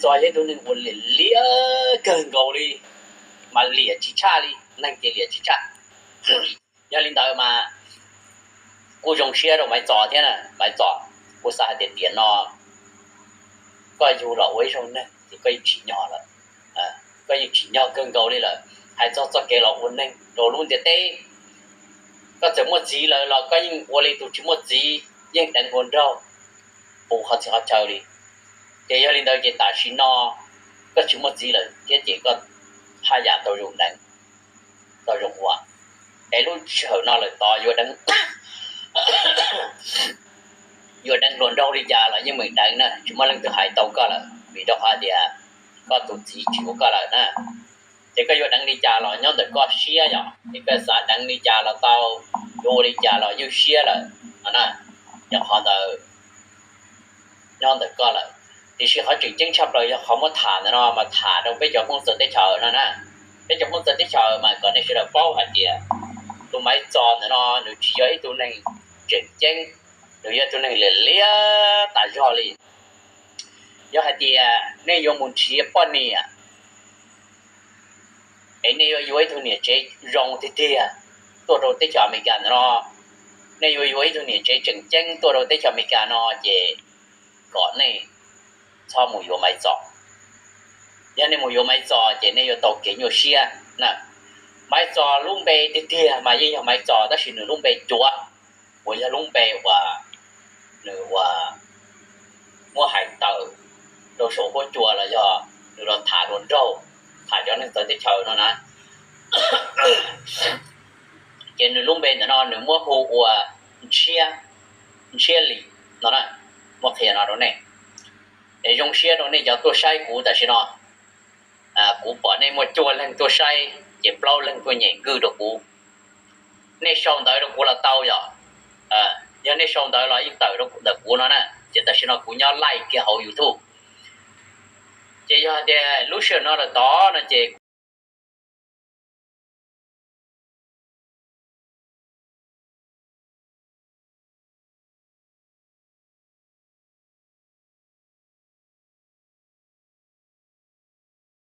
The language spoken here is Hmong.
Txos yog ib tug neeg uas liam liam kawg nkaus li, mas liam tsis tshaj li, neeg ces liam tsis tshaj. Yog li ntawd mas kuj zoo siab rau Maiv Txos thiab na. Maiv Txos, kuv xav hais tias tiam no koj yug los ua ib zaug neeg ces koj yeej tsim nyog lawm, koj yeej tsim nyog kawg nkaus li lawm. Hais txog txoj kev los ua neeg rau lub ntiaj teb, koj txawm muaj txiv lawm los koj yeej ua li tus tsis muaj txiv, yeej deev hluas nraug, puv qhov txhia qhov chaw li. Ces yog li ntawd ces tam sim no koj tsis muaj txiv lawm thiab ces koj haj yam tau zoo deev, tau zoo ua. Es lub sij hawm no lawm tod yuav deev, yuav deev hluas nraug li cas los yeej meem deev na, tsis muaj leej twg hais tau koj lawm, vim rau qhov tias koj tus txiv tsis ua koj lawm na. Ces koj yuav deev li cas los nyob ntawm koj siab yom, es koj xav deev li cas los tau, yuav ua li cas los ywj siab lawm no na. Yog qhov ntawd nyob ntawm koj lawm. Tiam sis qhov tseem ceeb tshaj plaws yog qhov muab tham ntawm no mas tham rau peb cov Hmoob txawv teb chaws no na. Peb cov Hmoob txawv teb chaws mas kom nej sawv daws paub hais tias tus Maiv Txos ntawm no nws tsis yog ib tug neeg tseem ceeb, nws yog tus neeg liam liam tas zog li. Yog hais tias nej yuav mus nrhiav poj niam es nej yuav yuav ib tug niam tsev zoo tiag tiag tuaj rau teb chaws Amelikas ntawm no, nej yuav yuav ib tug niam tsev tseem ceeb tuaj rau teb chaws Amelikas no ces kom nej txhob mus yuav Maiv Txos. Yog nej mus yuav Maiv Txos ces nej yuav tau kev nyuaj siab na. Maiv Txos lub npe tiag tiag mas yeej yog Maiv Txos tab sis nws lub npe cuav, uas yog lub npe uas nws ua muab hais tawm rau saum huab cua los yog nws los tham hluas nraug, tham cov neeg txawv teb chaws no na. Ces nws lub npe ntawm no nws muab hu ua Ntshiab, Ntshiab Lis no na. Muab qhia no rau nej, es zoo siab rau nej cov tuaj saib kuv tam sim no. Kuv pom nej muaj cuaj leeg tuaj saib ces plaub leeg tuaj nyem nkwj rau kuv. Nej sau ntawv rau kuv los tau yom. Yog nej sau ntawv los yeej tawm rau ntawm kuv no na, ces tam sim no kuv nyob live kiag hauv YouTube. Ces yog tias lub sij hawm no lawm tod no ces